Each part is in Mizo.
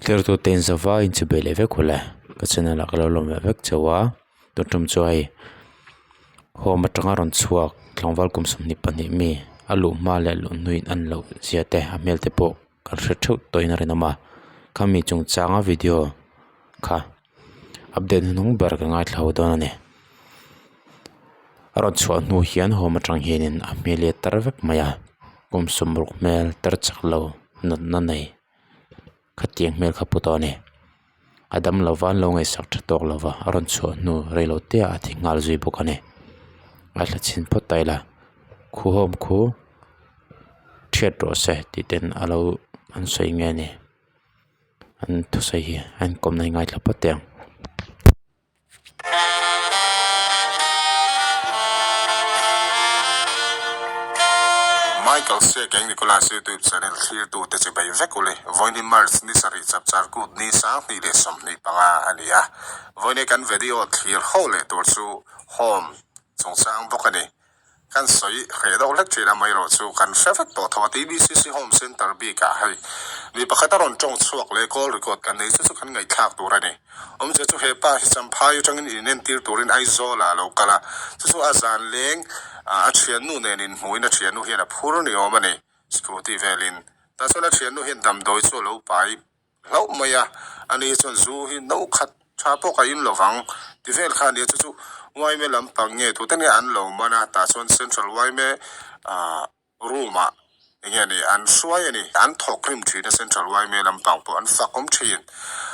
Thlertute in zava in chubei leh vek hul e ka channel ah ka lo lawm ve vek chauh a tun tum chu hei home atanga rawn chhuak tlangval kum 22 mi a luh hma leh luh hnuin an loh zia te a hmel te pawh kan hre theuh tawhin a rinawm a khami chungchanga video kha update hnuhnung ber ka ngaithla ho dawn a ni a rawn chhuah hnu hian home atang hianin a hmel hi a tar vek mai a kum 60 hmel tar chak lo natna nei. Khatiang hmel kha pu tawh a ni. A dam lova an lo ngaihsak tha tawk lova a rawn chhuah hnu reilo te ah a thi nghal zui bawk a ni. A thla chhin phawt ta ila khuhawm khu thiat rawh se tih ten a lo an sawi nge ni an thusawi hi a inkawmna hi ngaithla phawt teh ang. Michael Siakeng Nicholas YouTube channel thlirtute chu bei vek ule. Vawiin March ni sarih chapchar kut ni 2025 a ni a. Vawiin kan video thlir ho leh tur chu Home chungchang bawk a ni. Kan sawi hreh deuh hlek thin a amaherawh chu kan hre vek tawh tho a, TBCC Home Centre bikah hei mi pakhat a rawn tawng chhuak leh call record kan nei chu chu kan ngaihthlak tur a ni. Awmzia chu he pa hi Champhai atangin inentir turin Aizawl ah a lo kal a, chu chu a zan leng a thiannu nen inhmuhin a thiannu hian a phur ni awm a ni, scooty velin. Tah chuan a thiannu hian damdawi chu a lo pai hlauh mai a, ani hi chuan zu hi no khat tha pawh ka in lovang ti vel kha a nia chu chu yma lampang nge tute nge an lo man a tah chuan central yma ah room ah eng nge ni an hruai a ni an thawk rim thin a central yma lampang pawh an fak awm thin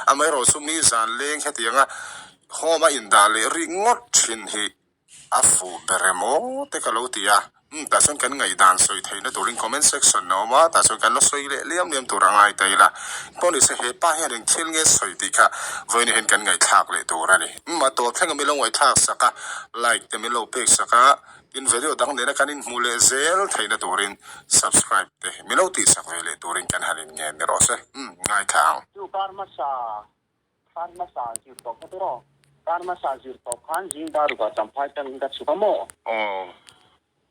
amaherawh chu mi zan leng hetianga home a indah leh rik ngawt thin hi A fuh ber em aw te ka lo ti a, umm tah chuan kan ngaihdan sawi theihna turin comment section a awm a, tah chuan kan la sawi leh liam liam tur a ngai ta ila. Pawh ni se he pa hian eng thil nge sawi tih kha vawiin hian kan ngaihthlak leh tur a ni. Umm a tawp thleng a min lo ngaihthlak sak a, like te min lo pek sak a, tin video dang nena kan inhmuh leh zel theihna turin subscribe te min lo tihsak ve leh turin kan han inngen ni rawh se. Umm ngaithla ang. Chu kar hmasa Kar hmasa zir tawp kha tawh. Kar hmasa zir tawp khan zing darukah Champhai tangin ka chhuk a maw? Aw.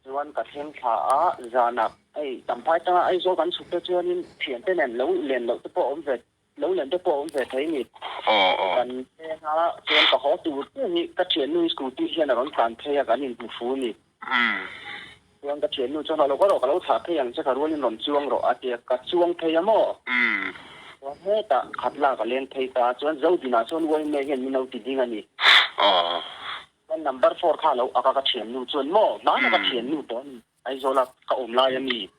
Chuan ka thleng thla a, zanah hei Champhai tanga Aizawl kan chhuk te chuanin thiante nen lo len loh te pawh a awm ve, lo len te pawh a awm ve thei ni. Aw aw. Kan leng a, chuan ka haw tur chiah hi ka thiannu hi scooty hian a rawn tlan phei a, kan inhmu fu ni. Chuan ka thiannu chuan a lo ka rawh ka lo thlah phei ang che ka rualin rawn chuang rawh a ti a, ka chuang phei a maw? Chuan hetah khat lak a leng phei ta a, chuan Zodinah chuan Uaime hian min lo ti ding a ni. Chuan number four kha a lo ak a ka thiannu chuan maw? Hmana ka thiannu tawh a ni, Aizawla ka awm lai a mi,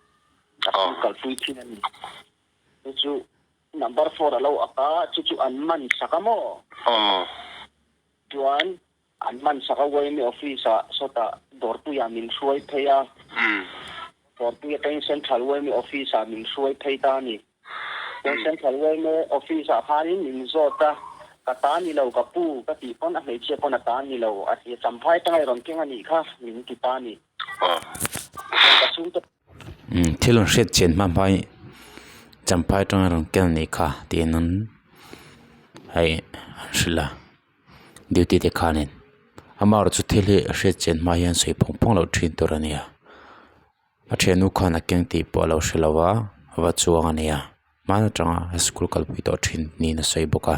ka school kalpui thin a ni. Chu chu number four a lo ak a, chu chu an man sak a maw? Chuan An hman sak a YMA office ah sawtah Dawrpuiah min hruai phei a. Dawrpui atangin Central YMA office ah min hruai phei ta a ni. Chuan Central YMA office ah khanin min zawt a, ka ta ni lo ka pu ka tih pawn a hmeichhia pawn a ta ni lo a ti a, Champhai atanga i rawn keng a nih kha min ti ta a ni. Chuan ka chhungte. Thil an hriat chian hma hma in Champhai atanga rawn keng a nih kha tiin an hei an hrilh a. Duty te khanin amaherawh chu thil hi a hriat chian hma hian sawi phawng phawng loh thin tur a ni a a thiannu khan a keng tih pawh a lo hre lo a a va chuang a ni a hman atanga a school kalpui tawh thin niin a sawi bawk a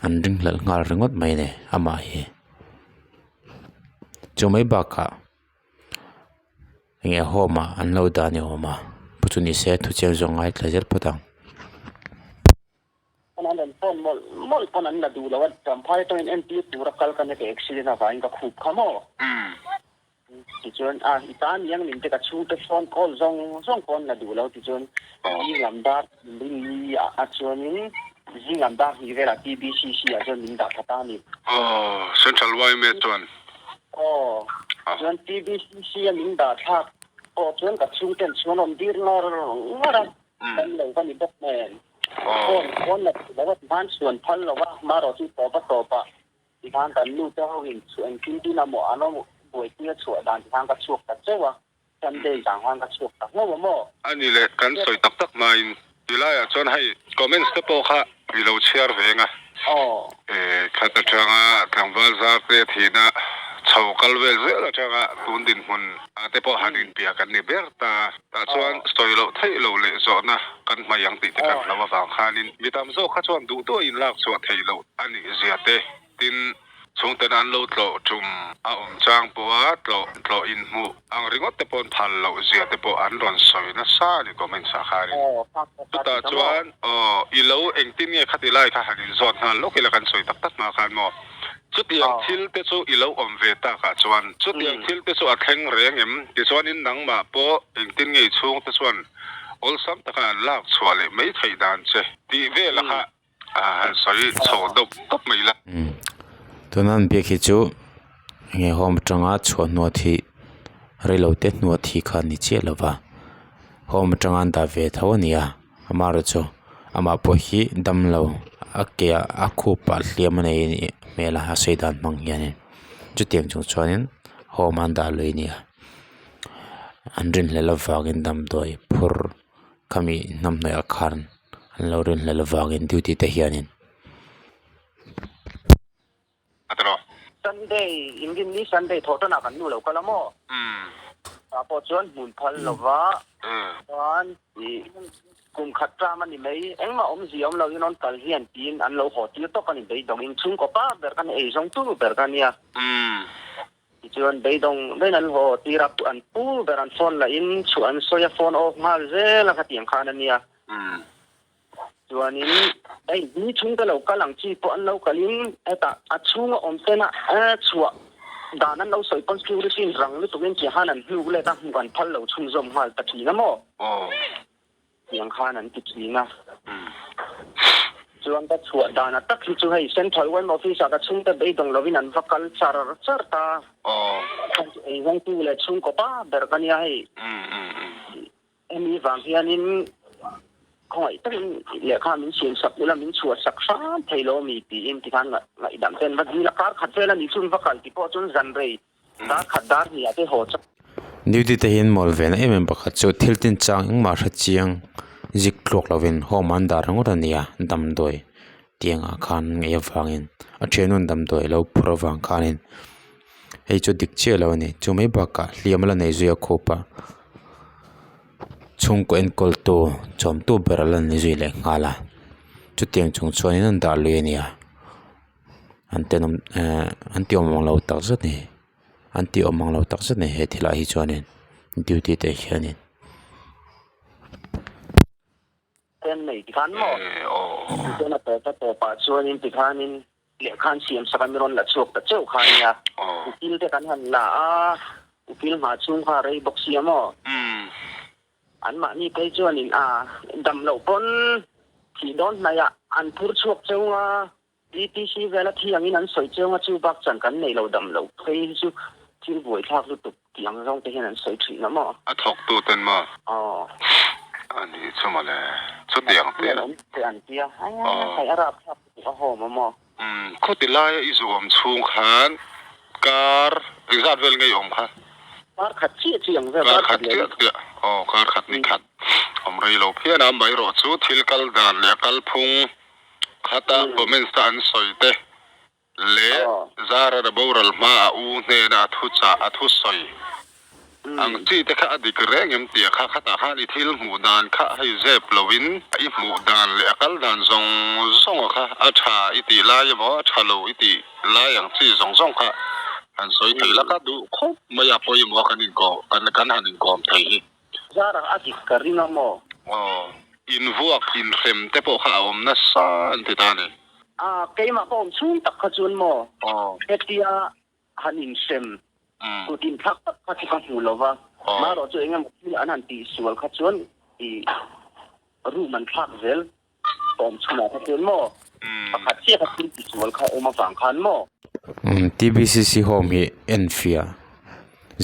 an ringhlelh nghal ringawt mai a ni amah hi chu mai bakah enge home ah an lo dah ni awm a pu chu ni se thuchiang zawng ngaithla zel phawt ang. An rawn phone mawlh mawlh pawn an la duh lo a, Champhai atangin entir tura kal ka nia ka accident avangin ka khup kha maw? Tichuan a i tan niang min te ka chhungte phone call zawng zawng pawh an la duh lo tichuan zing lam dar rinni ah chuanin zing lam dar hnih velah TBCC ah chuan min dah thla ta a ni. Aw, Central yma chuan. Aw, chuan TBCC a min dah thlak pawh chuan ka chhungten chuan awm dir ngar ngar a. Kan lo ka ni bawk nen. Phone phone la thei lo a tikhan chhuan phal lo a, marawh chu tawp a tawp a tikhan kan nu te ho in chhuah engtin tin a maw an awm buaipui a chhuah dan tikhan ka chhuak ta chauh a, Sunday zang khan ka chhuak ta ngauh a maw. A ni le, kan sawi tak tak hmain tilaiah chuan hei comments te pawh kha i lo chhiar ve eng a. Aw. Khat atanga tlangval zar te thihna. Chho kal vel zel atanga tun dinhmun ah te pawh han inpia kan ni ber ta. Tah chuan sawi loh theih loh leh zawhna kan hmai ang tih te kan hlo avang khanin mi tam zawk kha chuan duh duh a inlak chhuah theih loh a nih zia te tin chhungten an lo tlawh tum a awm chang pawha tlawh tlawh inhmuh ang ringawt te paw'n phal loh zia te pawh an rawn sawi nasa a ni comments ah khanin. Chutah chuan aw i lo engtin nge khati lai kha han inzawt nghal lawk ila kan sawi tak tak hma khan maw? Chutiang thil te chu i lo awm ve takah chuan chutiang thil te chu a thleng reng em? Tichuanin nangmah pawh engtin nge i chhungte chuan awlsam taka an lak chhuah leh mai theih dan che tih vela kha han sawi chho deuh tawp mai la. Tuna an biak hi chu enge home atanga chhuah hnuah thih reilo te hnuah thih kha a ni chiah lo va, home atanga an dah ve tho a ni a. Amaherawhchu amah pawh hi damlo a ke ah a khup ah hliam a nei a nih hmel a a sawi dan hmang hianin chutiang chung chuanin home a an dah lui a ni a an rinhlelh avangin damdawi phur khami hnamhnawih ah khan an lo rinhlelh avangin duty te hianin. A ti lo. Sunday, Inrinni Sunday thawh tanah kan nu lo kal a maw? Tah pawh chuan hmun phal lova chuan ih kum khat ṭam a ni mai, engmah awmzia awm loin rawn kal hian tiin an lo haw tir tawp a ni beidawngin chhungkaw pa ber kha ni eizawng tu ber kha nia. Tichuan beidawng daih an haw tir a, an pu ber an phone lahin chhuah an sawi a, phone off nghal zel a khatiang khan a nia. Chuanin hei ni chhungte lo kal ang chi pawh an lo kalin hetah a chhunga awm tena chhuah dan an lo sawi pawn security in rang lutukin tiang khan an hnuk let a, hmuh an phal lo chhunzawm nghal ta thin a maw? Tiang khan an ti thin a. Chuan ka chhuah dan a tak hi chu hei Central YMA Office ah ka chhungte beidawng lovin an va kal char char ta. Eizawngtu leh chhungkaw pa ber ka nia hei. Hemi vang hianin khawngaih takin lehkha min siam sak ula, min chhuah sak hram thei lo mi tiin tikhan ngaihdam te an va dil a, kar khat vel a nih chun va kal ti pawh chuan zan rei dar khat dar hnih ah te haw chak. Duty te hian mawl ve na em em pakhat chu thil tin chang engmah hre chiang zik tluak lovin home an dah ringawt a nia damdawi tiangah khan ngei avangin a thianun damdawi lo phur avang khanin hei chu dik chiah lo a ni chu mai bakah hliam a la nei zui a khup a chhungkaw enkawl tu chawm tu ber a la ni zui leh nghal a chutiang chung chuanin an dah lui a nia an tenawm ehh an ti awm ang lo tak zet a ni an ti awm ang lo tak zet a ni he thil ah hi chuanin duty te hianin. Ten nei tikhan maw tichuan a tawp a tawpah chuanin tikhanin lehkha an siam sak a mi rawn la chhuak ta cheuh kha ania ukil te kan han la a ukil hma chhung kha a rei bawk sia maw anmahni phei chuanin a dam loh pawn thih dawn hnaihah an phur chhuak cheu nga DTC vela thi angin an sawi cheu nga chu bak chan kan nei lo dam loh phei hi chu thil buaithlak lutuk tih ang zawng te hian an sawi thin a maw? A thawk tu ten maw? Aw. A nih chu mawle. Chutiang te. An awm te an tia. Hei a rapthlak lutuk a hawm a maw? Umm khawti laia i zu awm chhung khan kar engzat vel nge i awm kha? Kar khat chiah chiah ang vel. Kar khat chiah chiah. Aw kar khat ni khat. Awm rei lo phian a, amaherawh chu thil kal dan leh a kalphung Khata comments a an sawi te leh Zara na boral hma a u hnena a thu chah a thu sawi ang chi te kha a dik reng em tia kha khatah khan i thil hmuh dan kha hei zep lo in i hmuh dan leh a kal dan zawng zawng a kha a tha i tih lai emaw a tha lo i tih lai ang chi zawng zawng kha han sawi thei la ka duh khawp mai a pawimawh a kan inkawm kan han inkawm thei hi. Zara a dik ka ring a maw? Aw, invuak, inhrem te pawh kha a awm nasa an ti ta a ni. A, keimah ka awm chhung tak kha chuan maw? Aw. Hetia han inhrem, kut inthlak tak kha chu ka hmu lo va, marawh chu eng emaw thil an han tihsual kha chuan i room an thlak zel ka awm chhunah kha chuan maw? Pakhat chiah kha thil tihsual kha awm avang khan maw? TBCC Home hi enfiah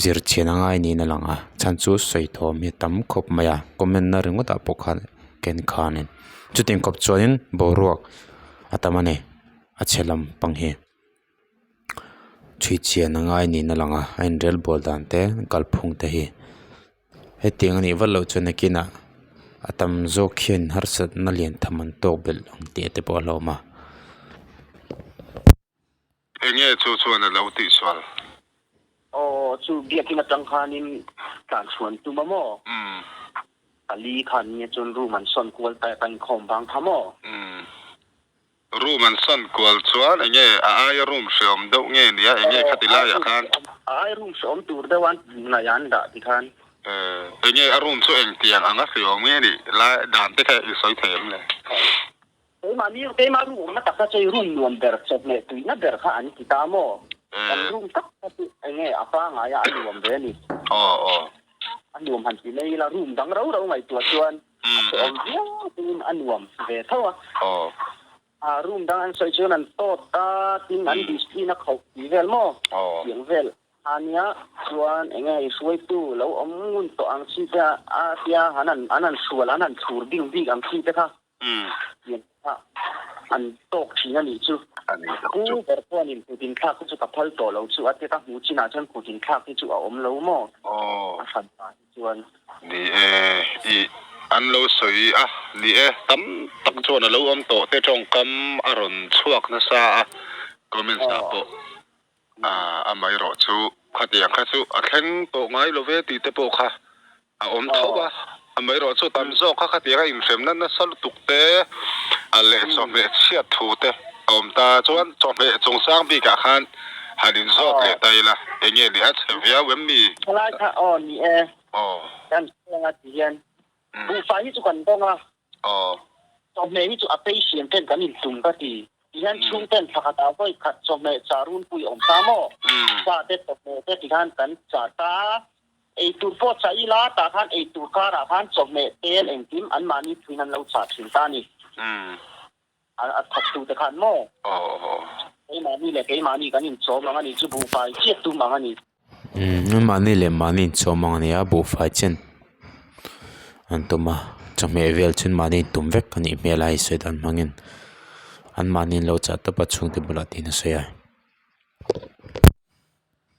zirchhian a ngai niin a lang a chhan chu sawi thawm hi a tam khawp mai a comment na ringawt ah pawh khan ken khanin chutiang khawp chuanin boruak a tam a ni a chhe lam pang hi chhuichhian a ngai niin a lang a a inrel bawl dan te kalphung te hi hetiang a nih vat loh chuan nakinah a tam zawk hian harsatna lian tham an tawk belh ang tih te pawh a hlauhawm a. Enge chu chuan a lo tihsual? Aw chu biakin atang khanin tlan chhuan tum a maw? Pali khan nge chuan room an sawn kual ta ka inkhawm vang kha maw? Room an sawn kual chuan enge a aia room hreawm deuh nge nia enge khati laiah khan? A aia room hreawm tur deuh a ngaih an dah ti khan. Enge a room chu engtiang anga hreawm nge nih lai dan te kha i sawi thei em le? Keimahni keimah room awmna tak kha chu hei room nuam ber chawhmeh tuihna ber kha an ti ta maw? Kan room tak kha chu enge a pangaia a nuam ve a ni. A nuam han ti mai ila room dang rau rau ngaihtuah chuan a hrehawm viau tiin a nuam ve tho a. A room dang an sawi chuan an tawt a tin an discipline a khauh tih vel maw? Tiang vel a nia chuan enge hei hruaitu lo awm ngun tawh ang chi te a tia han an han hrual an han thlur bing bik ang chi te kha. Tiang kha an tawk thin a nih chu. Pu ber pawhin kut inthlak hi chu ka phal tawh lo chu a tia ka hmuh chinah chuan kut inthlak hi chu a awm lo maw? A hran pah hi chuan. Ni e, i an lo sawi a, ni e, tam tak chuan a lo awm tawh te tawngkam a rawn chhuak nasa a, comments ah pawh amaherawh chu khatiang kha chu a thleng tawh ngai lo ve tih te pawh kha a awm tho a, amaherawh chu tam zawk kha khatiang a inhremna nasa lutuk te leh chawhmeh chhiat thu te a awm ta chuan chawhmeh chungchang bikah khan han inzawt leh ta ila eng nge ni a chhe viau em mi? Thalai kha aw ni e, kan hriat a ti hian buhfai hi chu kan dawng a. Chawhmeh hi chu a pei siam ten kan intum ka ti. Tihian chhungten thla khatah vawi khat chawhmeh chah runpui a awm ta maw? Sa te chawhmeh te tikhan kan chah ta. Eitur pawh chah ila tah khan eitur karah khan chawhmeh tel engkim anmahni thuin an lo chah thin ta a ni. A thawktute khan maw? Keimahni leh keimahni kan inchawm ang a ni chu buhfai chiah tum ang a ni. Umm mahni leh mahni inchawm ang a nia buhfai chen an tum a chawhmeh vel chuan mahni intum vek a nih hmel a hei sawi dan hmangin an mahni an lo chah tawp a chhungte bulah tiin a sawi a.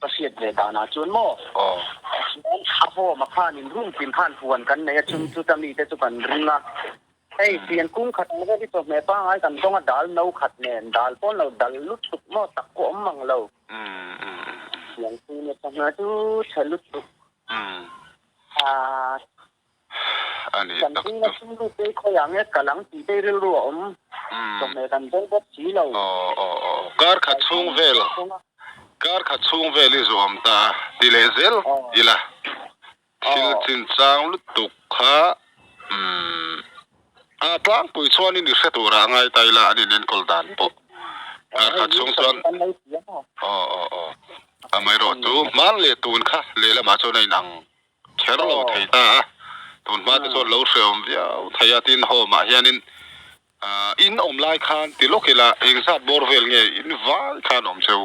Ka hriat ve danah chuan maw a hawm a khanin room tin khan huan kan nei a chung chuta mite chu kan ring a hei pian kung khat ang vel hi chawhmeh pangngai kan dawng a dal no khat nen dal pawn lo dal lutuk maw tak pawh awm mang lo. Tiang chu nia chawhmeh chu chhe lutuk. Kan zinga sum lut te khawiah nge kal ang tih te rilru a awm. Chawhmeh kan dawng bawk si lo. Kar khat chhung vel, kar khat chhung vel i zuam ta a ti leh zel ila. Thil chinchang lutuk kha a tlangpui chuanin i hre tura a ngai ta ila an inenkawl dan pawh kar khat chhung chuan aw aw aw amaherawhchu hman leh tun kha lehlamah chuan a inang kher lo thei ta a tun hma te chuan lo hreawm viau thei a tin home ah hianin in awm lai khan ti lawk ila engzat bawr vel nge in vai khan awm cheu.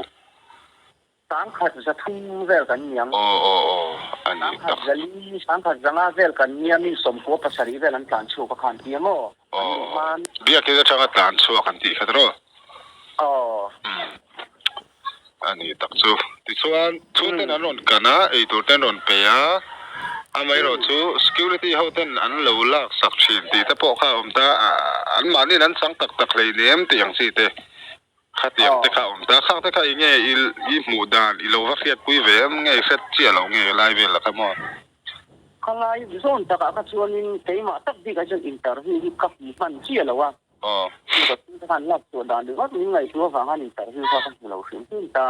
Sangkhat 300 vel kan ni ang. Aw aw aw a ni tak. Sangkhat 400, sangkhat 500 vel kan nia mi 97 vel an tlan chhuak a khan ti a maw? An luh hman. Biakin atanga tlan chhuak an tih kha tiraw? Aw. A ni tak chu. Tichuan chhungten an rawn kan a, eitur te an rawn pe a, amaherawh chu security ho ten an lo lak sak thin tih te pawh kha a awm ta, anmahniin an chang tak tak hleinem tih ang chi te. Khatiang te kha awm ta, khang te kha eng nge i hmuh dan i lo va hriatpui ve em nge i hret chiah lo nge lai vel la kha maw? Khalai zawn takah kha chuanin keimah tak bikah chuan interview hi ka hmu hman chiah lo a, chu ka chhungte khan lak chhuah dan ringawt min ngaihtuah avang khan interview kha ka hmu lo hrim hrim ta.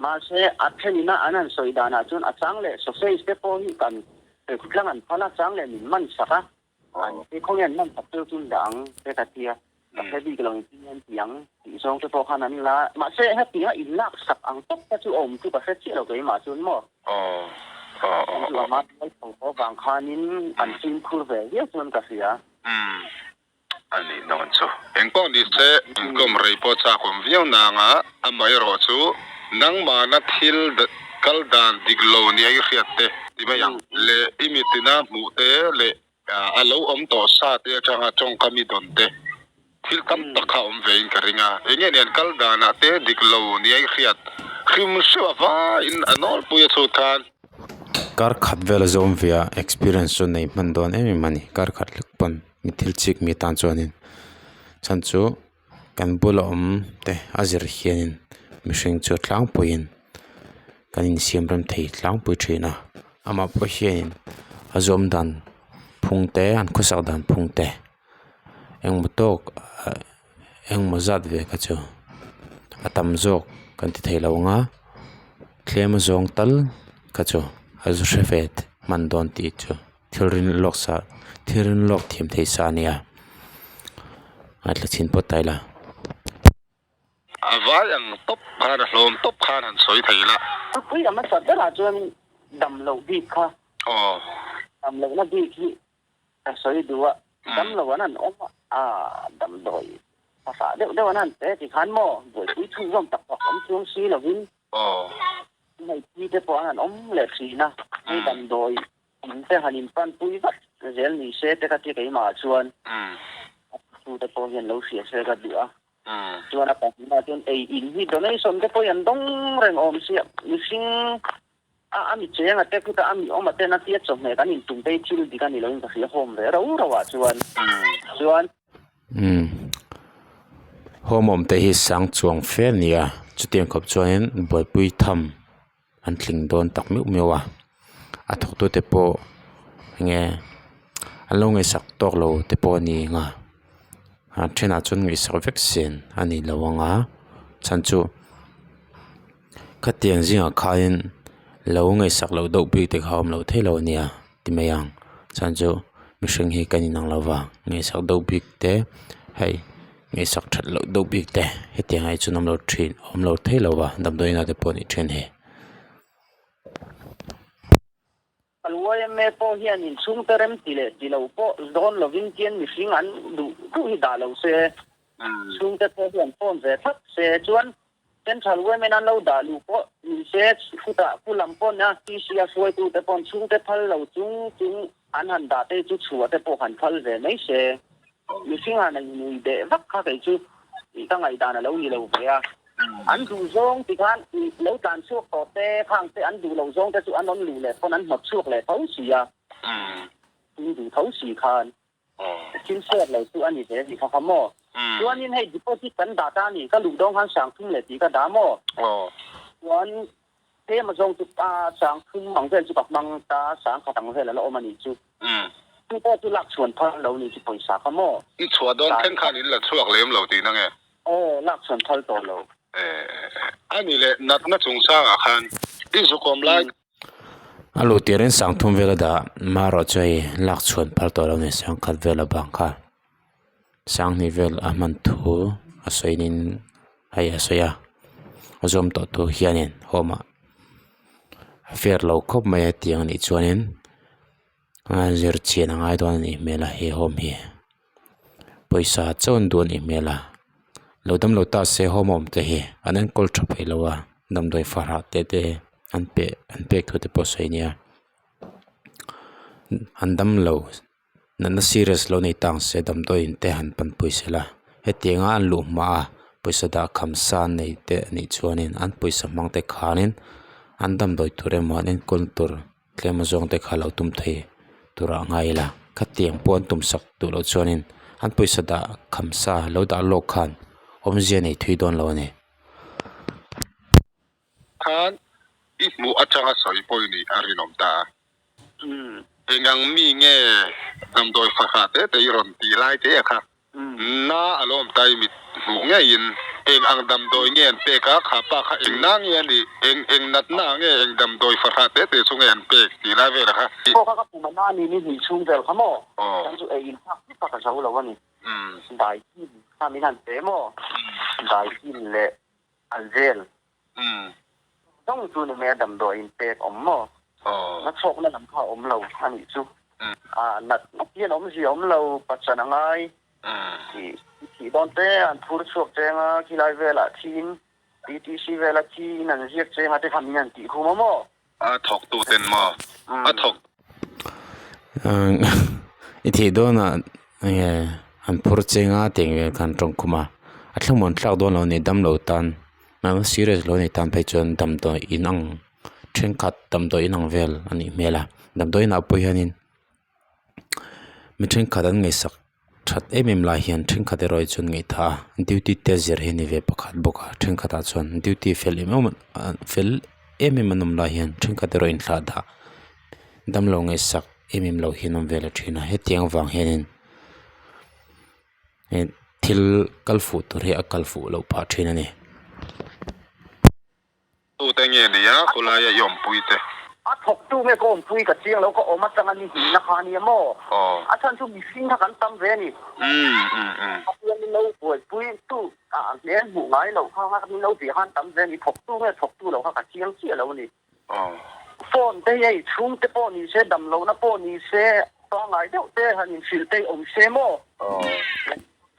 Mahse a thenina an han sawi danah chuan a chang leh sausage te pawh hi kan tlang an phal a, chang leh min man sak a, An ti khawnge an man tak deuh chu dah ang te ka tia, ka hre bik lo engtin nge an ti ang tih zawng te pawh khan an la, mahse hetianga in lak sak ang tawp kha chu a awm chu ka hre chiah lo keimah chuan maw. An chu a hma hnuai tho tho vang khanin an fimkhur ve viau chuan ka hria. Umm a nih dawn chu. Engpawh ni se inkawm rei pawh chak awm viau nanga amaherawh chu nangmahna thil kal dan dik lo nia i hriat te ti mai ang leh i mitina hmuh te leh a lo awm tawh sa te atanga tawngkam i dawn te thil tam tak kha awm ve in ka ring a eng nge nen kal danah te dik lo nia i hriat hrim hrim a vaiin a nawlpui a chhut khan. Kar khat vel a zawm ve a experience chu nei hman dawn em em a ni kar khat lek pawn mi thil chik mi tan chuanin chhan chu kan bula awm te a zir hianin mihring chu tlangpuiin. kan insiam rem thei tlangpui thin a amah pawh hianin a zawm dan phung te an khawsak dan phung te engmaw tawk ah engmaw zat ve kha chu a tam zawk kan ti thei lo ang a tlem a zawng tal kha chu a zu hre ve hman dawn tih chu thil rin lawk sa thil rin lawk thiam thei sa a nia ngaithla chhin pawt ta ila. A vai ang tawp khan a hlawm tawp khan han sawi thei la. Thupui a hmasa berah chuan dam loh bik kha. Aw. Dam lohna bik hi ka sawi duh a, dam lo an han awm a, aa damdawi hmasa deuh deuh an han pe ti khan maw buaipui chhunzawm tak tak awm chuang si lovin. Aw. Hmeichhi te pawh an han awm leh thin a, hei damdawi in te han inpanpui vat zel ni se te ka ti keimah ah chuan a tute pawh hian lo hria se ka duh a. Chuan a pahnihna chuan ei in hi donation te pawh hi an dawng reng awm sia, mihring a a mi cheng a te khutah a mi awm a ten a tia chawhmeh kan intum te hi thil dik a ni loin ka hria hawm ve rau rau ah chuan chuan. Umm home awm te hi sang chuang fe a ni a, chutiang khawp chuanin buaipui tham an tling dawn tak meuh meuh a, a thawktute pawh enge an lo ngaihsak tawk lo te pawh a ni ang a, a thenah chuan ngaihsak vek sen a ni lo ang a, chhan chu khatiang zingah khanin lo ngaihsak loh deuh bik te kha a awm loh theih loh a nia ti mai ang chhan chu mihring hi kan inang lo va ngaihsak deuh bik te hei. Ngaihsak that loh deuh bik te hetiang ah hi chuan awm lo thin awm lo thei lo va damdawi inah te pawh a nih thin hi. YMA pawh hian inchhungte rem ti leh ti lo pawh dawn lovin tian mihring an duh duh hi dah lo se, chhungte pawh hian phone ve thlap se chuan Central YMA an lo dah luh pawh ni se chutah pu lam pawn a TC a hruaitute pawn chhungte phal lo chung chung an han dah te chu chhuah te pawh han phal ve mai se. Mihring han in nui beh vak kha kei chu tih ka ngaihdan a lo ni lo ve a. An duh zawng ti khan lo tlan chhuak tawh te khang te an duh loh zawng te chu an rawn luh leh pawn an hnawt chhuak leh tho si a. Tin duh tho si khan thil hriat lo chu a ni ve ni kha kha maw. Chuanin hei deposit kan dah ta a ni, ka luh dawng khan 3000 tih ka dah maw. Chuan tlem a zawng chu 3000 ang vel chu ka hmang ta, 10,000 ang vel a la awm a nih chu. Chu pawh chu lak chhuan phal lo ni chu pawisa kha maw? I chhuah dawn thleng khan in la chhuak lem lo tihna nge? Aw, lak chhuan phal tawh lo. A ni leh, natna chungchangah khan i zukawm lai. A luh tirin 3000 vel a dah, marawh chu hei lak chhuan phal tawh lo ni, 10,000 vel a bang kha. 2000 vel a hman thu a sawiin hei a sawi a, a zawm tawh thu hianin home ah a fair lo khawp mai a tiang anih chuanin a zir chian a ngai dawn a nih hmel a he home hi pawisa chauh an duh a nih hmel a lo dam lo ta se home a awm te hi an enkawl tha peih lo a damdawi fahrah te te an pe an pek thu te pawh sawi a nia an dam lo. Natna serious lo nei tang se damdawi in te han panpui sela hetianga an luh hma a pawisa dah kham sa nei te anih chuanin an pawisa hmang te khanin an damdawi tur emaw an enkawl tur tlem azawng te kha lo tum thei turah a ngai ila khatiang pawh an tum sak duh loh chuanin an pawisa dah kham sa lo dah lawk khan awmzia nei thui dawn lo a ni. Khan i hmuh atanga sawi pawh i nih a rinawm ta a. Engang mi nge damdawi fahrah te te i rawn tih lai te a kha na a lo awm ta i mit hmuh ngeiin eng ang damdawi nge an pek a, kha pa kha eng na nge a nih, eng eng natna nge eng damdawi fahrah te te chu nge an pek tih lai vel a kha. Pawh kha ka pum a na ni ni hnih chhung vel kha maw? Chuan chu ei in thlak vek kha ka zo lo a ni. Dai kin kha min han pe maw? Dai kin leh An vel. Dawng chu ni mai a damdawi in pek awm maw? Na chhawkna lam kha a awm lo a nih chu. A nat nat hian awmzia awm lo, pachan a ngai. I thih dawn te an phur chhuak cheng a, khilai velah thiin, PTC vela thiin an ziak cheng a te kha min han tih khum a maw? A thawk tu ten maw? A thawk. I thih dawnah enge an phur cheng a tih ang vel khan tawng khum a, a thlamuan thlak dawn lo a ni damlo tan mahse serious lo a ni tan phei chuan damdawi in ang thenkhat damdawi in ang vel a nih hmel a damdawi inah pawh hianin mi thenkhat an ngaihsak that em em lai hian thenkhat erawh hi chuan ngaihtha a duty te zir hi a ni ve pakhat bawk a thenkhat ah chuan duty fel em em fel em em an awm lai hian thenkhat erawh inthlah dah damlo ngaihsak em em lo hi an awm ve leh thin a hetiang avang hianin thil kal fuh tur hi a kal fuh loh phah thin a ni. Tute nge nia khawlaia i awmpui te? A thawktu nge ka awmpui ka chiang lo, ka awm atanga ni hnihna kha a nia maw? A chhan chu mihring kha kan tam ve a ni. A pian min lo buaipui tu ah hmel hmuh ngai loh kha kha min lo bia khan tam ve a ni. Thawktu nge thawktu lo kha ka chiang chiah lo a ni. Phone te hi hei chhungte pawh ni se, dam lohna pawh ni se, pangngai deuh te han inhrilh te hi awm se maw?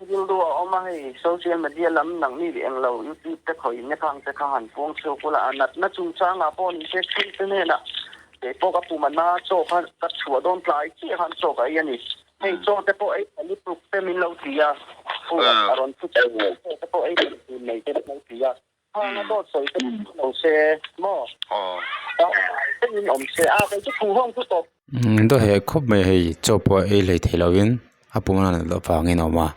Rilru a awm a, hei social media lam nangni leh englo youtube te khawiin ne khang te kha han puang chhuak ula, a natna chungchangah pawh ni se chhungte hnenah kei pawh ka pum a na chaw kha ka chhuah dawn tlai chiah khan chaw ka ei a ni. Hei chaw te pawh ei tha lutuk te min lo ti a, fu a rawn thu chauh chaw te pawh ei tha tur nei te min lo ti a. Khang a dawt sawi te chu lo se maw? Engin awm se a kei chu thu hawng chu tawp. Dawt heh khawp mai hei chaw pawh ei hlei thei lovin a pum a nat loh vangin a awm a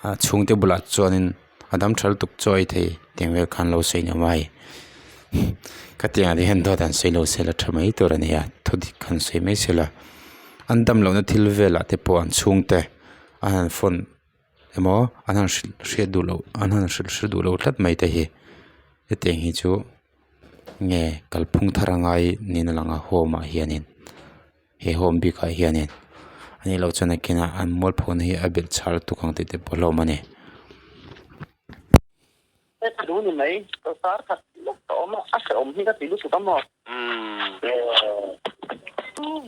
a chhungte bulah chuanin a dam tha lutuk chaw ei thei tiang vel khan lo sawi nuam a hei khatiang ah te hian dawt an sawi lo se la tha mai tur a ni a thu dik han sawi mai se la an dam lohna thil velah te pawh an chhungte a han phone emaw an han hrilh hriat duh loh an han hrilh hre duh loh tlat mai te hi hetiang hi chu nge kalphung thar a ngai niin a lang a home ah hianin he home bikah hianin a nih loh chuan nakinah an mualpho na hi a belh chhah lutuk ang tih te pawh a hlawm a ni. Ka duh ni mai kar khat lawk ka awm a a hrehawm hi ka ti lutuk a maw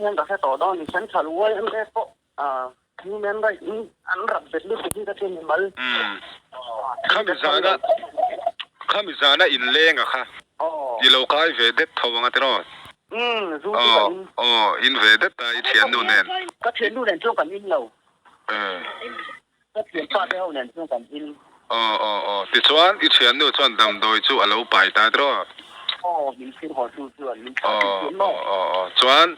hian ka hre tawh dawn ni central yma pawh Human right in an rap bet lutuk hi ka ti ni mal. Khami zana khami zana inleng a kha i lo kai ve det tho ang a tiraw? Umm zu chu ka in. Aw in ve det a i thiannu nen. Ka thiannu nen chuan kan in lo. Ka thianpa te ho nen chuan kan in. Aw aw aw tichuan i thiannu chuan damdawi chu a lo pai ta tiraw? Aw min thlir haw tu chuan min thlah tih thiam maw? Aw aw aw chuan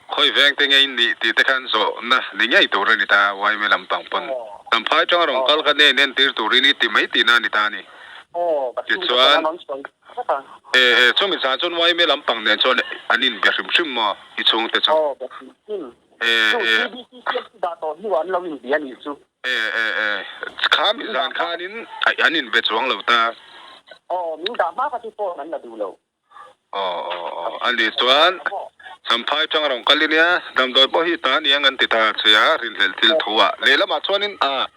Khawi veng te ngei nih tih te khan zawhna ni ngei tur a ni ta, YMA lampang pawn Champhai tanga rawn kal kha nen entir turin i ti mai tihna a ni ta a ni. Tichuan, e e chumi zan chuan YMA lampang nen chuan an inbe hrim hrim maw i chhungte chu? E e. E e e, kha mi zan khanin an inbe chuang lo ta. Aw aw aw a nih chuan Champhai tang rawn kal i nia, damdawi pawh hi ta aniang an ti ta che a, rinhlelh thil thu ah. Lehlamah chuanin a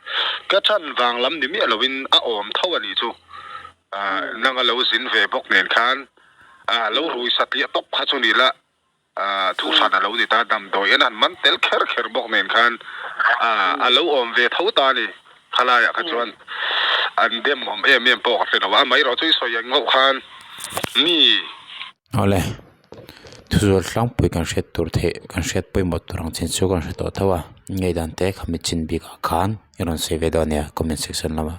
ka chan vang lam ni miah lovin a awm tho a nih chu. Nang a lo zin ve bawk nen khan a lo rui satliah tawp kha chu ni la thu hran a lo ni ta, damdawi en han man tel kher kher bawk nen khan a lo awm ve tho ta a ni. Khalaiah kha chuan an dem awm em em pawh ka hre lo a, amaherawh chu i sawi ang ngauh khan mi. Awle, thuzual tlangpui kan hriat tur theih kan hriat pawimawh tur ang chin chu kan hre tawh tho a, ngei dan te kha mi chin bikah khan i rawn sawi ve dawn nia comment section lamah.